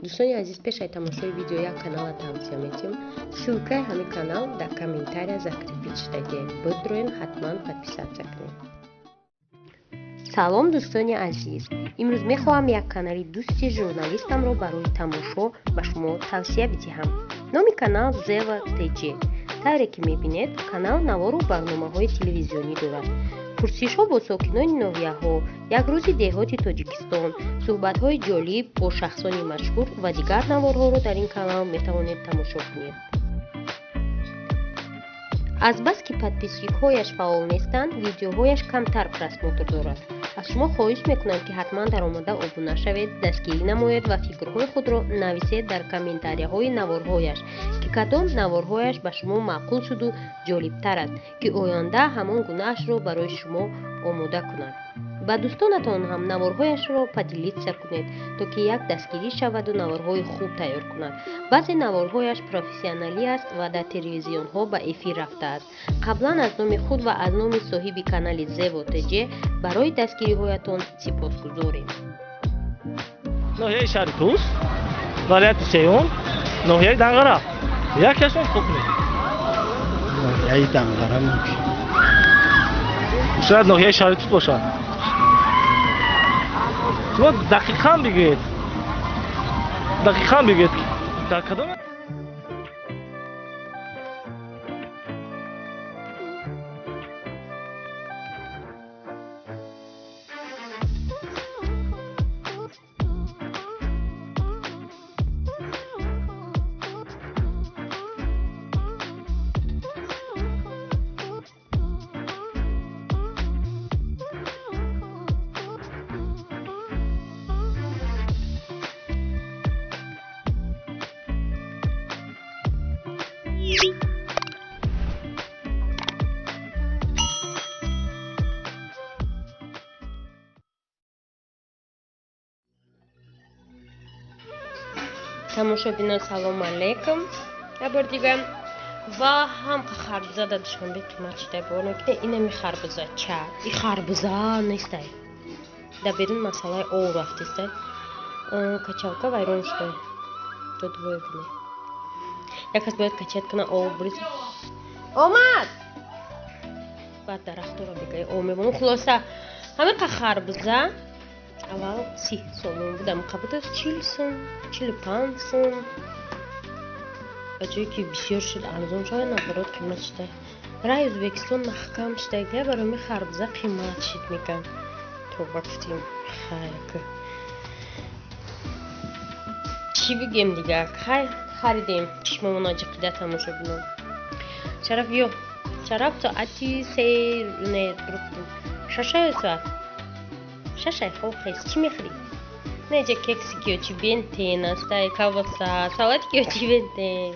Дӯстони азиз, пеш аз тамошои видео як канала тавсия метиҳем. Ссылкаи ҳамин канал дар комментария закрепить шудагиа. Бидроен, ҳатман подписаться кунед. Салом, дӯстони азиз! Имрӯз мехоҳам як канали дӯсти журналистамро барои тамошо ба шумо тавсия бидиҳам. Номи канал Зева ТЖ. Тавре ки мебинед, канал навору барномаҳои телевизионӣ дорад. Пурсишҳо бо сокинони ноҳияҳо, як рӯзи деҳоти Тоҷикистон, суҳбатҳои ҷолиб бо шахсони машҳур ва дигар наворҳоро дар ин канал метавонед тамошо кунед. Азбаски подписчикҳояш фаъол нестанд, видеоҳояш камтар просмотр дорад. Аз шумо хоҳиш мекунам, ки ҳатман даромада обуна шавед, дастгирӣ намоед ва фикрҳои худро нависед дар комментарияҳои наворҳояш, ки кадом наворҳояш ба шумо маъқул шуду ҷолибтар аст, ки оянда ҳамон гунаашро барои шумо омода кунад. Ба дӯстонатон ҳам наворҳояшро поделиться кунед, то ки як дастгирӣ шаваду наворҳои хуб тайёр кунад. Баъзе наворҳояш профессионалӣ аст ва дар телевизионҳо ба эфир рафтааст. Қаблан аз номи худ ва аз номи соҳиби канали Зево ТЖ барои дастгириҳоятон сипосгузорем. Ноҳияи шаҳри Тус, вилояти сеюм, ноҳияи Данғара. Якеашро интихоб кунед. Ноҳияи Данғара мумкин. Шояд ноҳияи шаҳри Тус бошад. Шумо дақиқан бигӯед. Дақиқан бигӯед, дар кадом Тамошобинон, салому алейкум. Як бор дигар ва ҳам харбуза дар Душанбе қимат шуда. Бовар мекунед, инами харбуза ча и харбуза нестай. Дар берун масъалаи ов рафтестай. Качалка вайрон шуда. Додвое бинед. Як кас бояд качать кунад, ов бурид. Омад! Баъд дарахтора бигай ов мемонад. Хулоса, ҳамин харбуза аввал 30 сомон буд, амқа буд 40 сом, 45 сом. Ба ҷое ки бисёр шуд, арзон шуд, наоборот қимат шуда. Раи Ӯзбекистон маҳкам шуда, барои ми харбуза қимат шид меган. Тоба гуфтем, хайр. Чӣ бигем дигар? Хай харидем, чишмомон аҷиқида тамошобинон. Шараф ё, Шараф соати се не дурӯғ шашаю соат. Шашай хоб хез, чӣ мехӯрӣ? Неҷа кекси киёчи бентен астай, колбаса, салати киёчи бентен.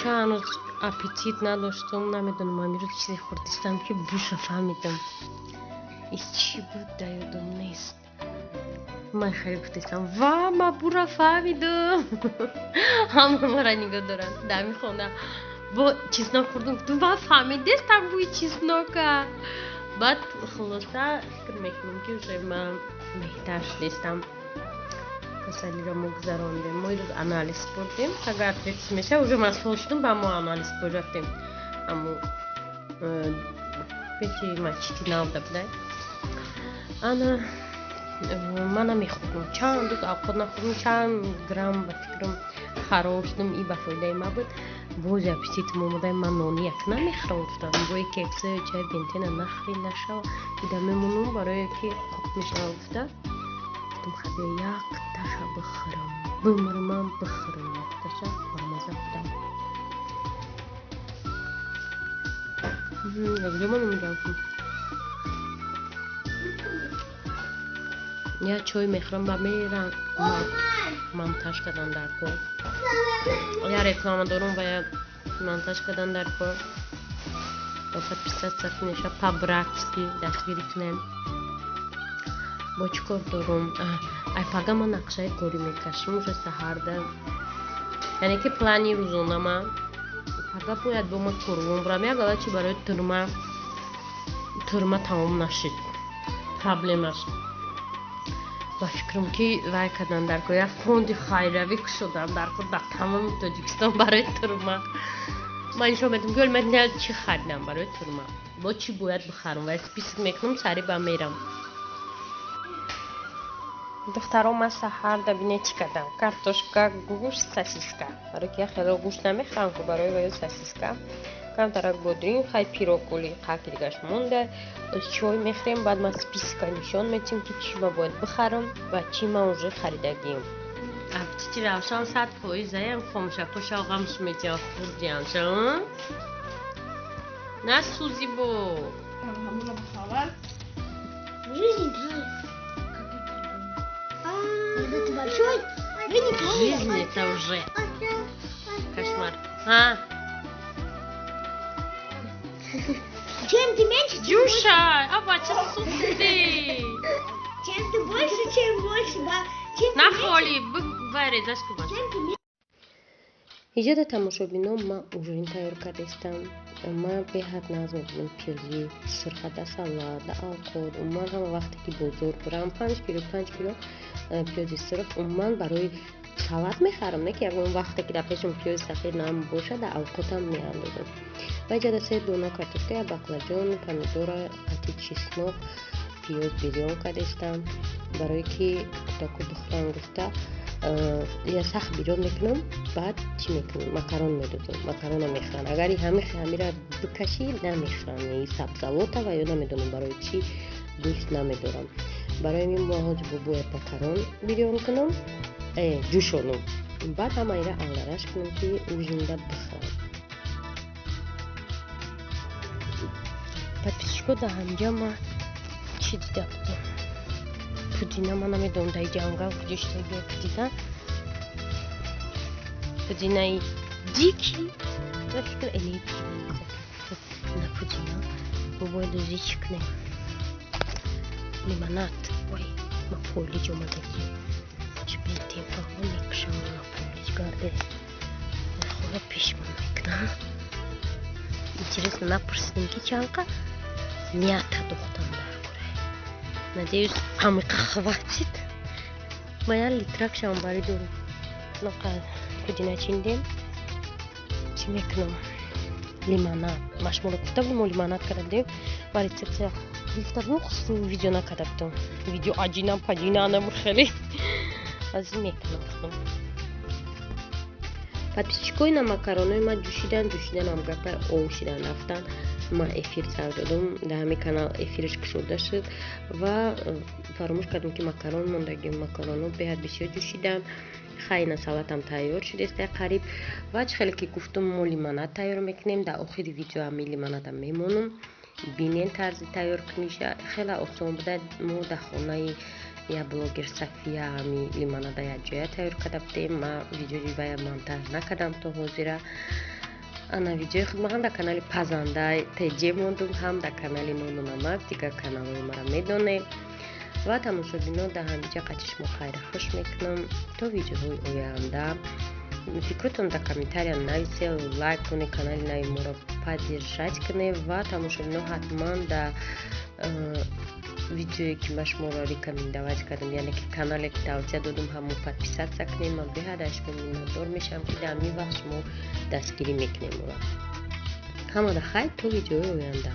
Чанд рӯз аппетит надоштум, намедонам, амирӯз чизе хӯрдистам, ки буша фаҳмидам. Ис чӣ буд, да ёдам нест. Ман хеле гуфтистам, ва ма бура фаҳмидам. Ҳама мара нигоҳ доранд дар ҳамин хона. Бо чеснок хӯрдум, гуфтум, ва фаҳмидестам бӯи чеснока. Баъд хулоса фикр мекунам, ки уже ман беҳтар шудистам. Касалиро мо гузарондем. Мо ирӯз анализ бурдем. Агар чиз меша, уже масъул шудум, ба мо анализ рафтем. Аммо пеши масҷиди навда будай. Ана ман намехӯрдум. Чанд рӯз авқот нахӯрдум, чанд грамм ба фикрам хароб шудум, и ба фоидаи ма буд. Боз аппетитам омада, ман нони як намехӯрам, гуфтам. Бои кекса чай бентена нахӯри нашава. Ида мемонум, барое ки қоқ мешава, гуфта. Гуфтам, хабия якташа бихӯрам. Бимирмам, бихӯрам якташа, бамаза будам. Где ман мегӯям? Я чой мехӯрам ба мерам монтаж кардан дар кор. Я реклама дорум ва я монтаж кардан дар кор. Ба подписаться кунеша, по-братски дастгирӣ кунем. Бо чӣ кор дорум? Ай пага ман нақшаи корӣ мекашам уже саҳарда. Яъне ки плани рӯзонама. Пага бояд бо ма корвон бурам. Як гала чи барои турма тамом нашид. Проблемаш. Ба фикрам, ки вай кардан дар кор, як фонди хайравӣ кушодан дар кор дар тамоми Тоҷикистон барои турма. Ман нишон медиҳам, ки ман чӣ харидам барои турма, бо чӣ бояд бихарам, ва список мекунам, сари ба мерам. Духтаро, ман саҳарда бине чӣ кардам. Картошка, гӯшт, сосиска. Барои ки хело гӯшт намехӯрам, ку барои ваё сосиска. Камтарак бодринг, хай пирог гули қаки дигаш монда. Чой мехӯрем, баъд ман списка нишон медиҳам, ки чӣ ма бояд бихарам ва чӣ ман уже харидагием. Аппетити Равшан 100%, аям хомшакоша ғамш метиҳам, хурдианша. Насӯзи бо. Жизнь Когда ты большой, Жизнь это уже кошмар. А? Чем ты меньше, тем больше. Дюша, аба, ча сӯхтӣ? Чем ты больше, чем больше, да. Чем ты меньше, Нахоли, вайрезаш кубан. чем ты меньше. Иҷода тамошобинон, ман ужин тайёр кардастам. Ман беҳад нағз мебинам пиёзи сурха да салат, да авқот. Умуман ҳама вақте ки бозор бурам, 5 кило, 5 кило пиёзи сурх умуман барои салат мехарам, не ки ягон вақте ки дар пешам пиёзи сафед нам бошад, дар авқотам меандозам. Ва иҷода се дона картошка, як баклажон, помидора, қати чеснок, пиёз бирён кардастам, барое ки кӯдаку бихӯран гуфта. Я сахт бирён мекунам, баъд чӣ мекунам, макарон медозам, макарона мехӯранд. Агар ҳами ҳамира бикашӣ, намехӯранд сабзавота ва ё намедонам барои чӣ дӯст намедорам. Барои ҳамин мо ҳозир бояд макарон бирён кунам, ҷӯшонам, баъд ҳамаира аллараш кунам, ки ужинда бихӯрам. Подписчико, дар ҳамҷа ма чӣ дида будам? Пудина. Ман намедонам, дар ҷангал куҷо шудагия пудина, пудинаи дикий ба фикр эне на пудина. Мо бояд ӯзи чӣ кунем? Лимонад. Ой, ма фолиҷ омадагӣ, чи бетемпаҳо мекушам, ма фолиҷ гардес хона пешмон мекунам. Интересно, напурсидем, ки чанқа мята духтам дар куре. Надеюсь, ҳамиқа хватит. Ма як литрак шамбарӣ дорам. Нақа пудина чиндем, чӣ мекунам? Лимонад. Ма шуморо гуфта будем, мо лимонад карда будем ва рецепция гирифта будем, хусу видео накарда будем, видео аҷина паҷина набуд хеле. Аз ин мекунам худам. Подписчикои, на макаронои ма ҷӯшидан, ҷӯшиданам гапа ов шидан рафтан. Ма эфир сар додум, дар ҳамин канал эфираш кушода шуд ва фаромӯш кардем, ки макарон мондагӣ. Макароно беҳад бисёр ҷӯшидан. Хайна, салатам тайёр шудеста қариб. Ва чӣ хеле ки гуфтум, мо лимонад тайёр мекунем. Дар охири видео ҳамин лимонадам мемонам, бинен тарзи тайёр куниша, хеле осон буда. Мо дар хонаи як блогер Сафия ҳами лимонада якҷоя тайёр карда будем. Ма видеои вая монтаж накардам то ҳозира. Ана видеои худма ҳам дар канали Пазандай Теҷе мондум, ҳам дар канали Нону Намак, дигар каналҳои мара медонед. Ва тамошобино, дар ҳамиҷа қати шумо хайру хуш мекунам то видеоҳои оянда. Фикротон дар комментария нависед, лайк кунед, канали нави моро поддержать кунед. Ва тамошобино, ҳатман дар видеое ки ман шуморо рекомендовать кардам, яъне ки канале ки тавсия додум, ҳамон подписаться кунед. Ман беҳад аз шумо миннатдор мешавам, ки дар ҳамин вақт шумо дастгирӣ мекунед моро. Ҳамада хайр, то видеои оянда.